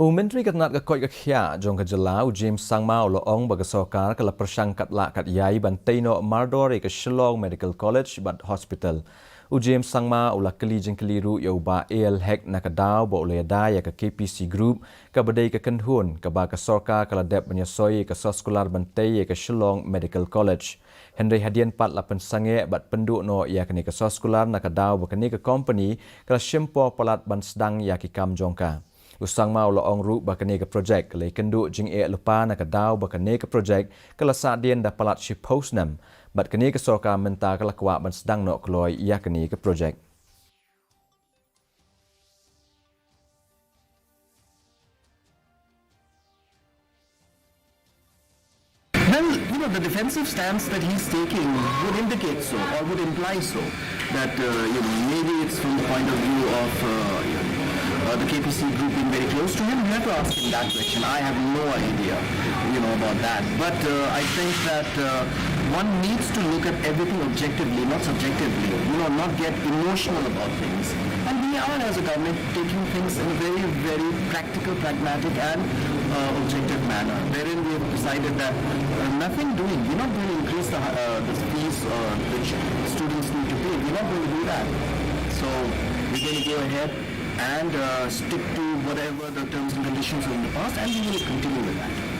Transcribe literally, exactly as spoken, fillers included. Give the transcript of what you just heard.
U Myntri ka tnad ka koit ka khiah jong ka jylla, u James Sangma, u la ong ba ka sorkar ka la pyrshang katba lah katba ïai ban tei noh mardor ïa ka Shillong Medical College bad Hospital. U James Sangma u la kylli jingkylli ruh ïa u Bah A L Hek na ka daw ba u la ïada ïa ka K P C Group, kaba dei ka kynhun kaba ka sorkar ka la dep ban ïasoi ïa ka soskular ban tei ïa ka Shillong Medical College. Hynrei hadien pat la pynsangeh bad pynduh noh ïa kane ka soskular na ka daw ba kane ka kompani ka la shim por palat ban sdang ïa ki kam jong ka. U Sangma u la ong ruh ba kane ka projek ka la ïakynduh jingeh lypa na ka daw ba kane ka projek ka la sahdien da palat shiphew snem. Bad kane ka sorkar mynta ka la kwah ban sdang noh kloi ïa kane ka projek. Well, you know, the defensive stance that he's taking would indicate so, or would imply so, that, uh, you know, maybe it's from the point of view of, uh, you know, uh, the K P C group being very close to him. You have to ask him that question. I have no idea, you know, about that. But uh, I think that uh, one needs to look at everything objectively, not subjectively. You know, not get emotional about things. And we are, as a government, taking things in a very, very practical, pragmatic, and uh, objective manner, wherein we have decided that uh, nothing doing, we're not going to increase the, uh, the fees uh, which students need to pay. We're not going to do that. So we're going to go ahead and uh, stick to whatever the terms and conditions were in the past, and we will continue with that.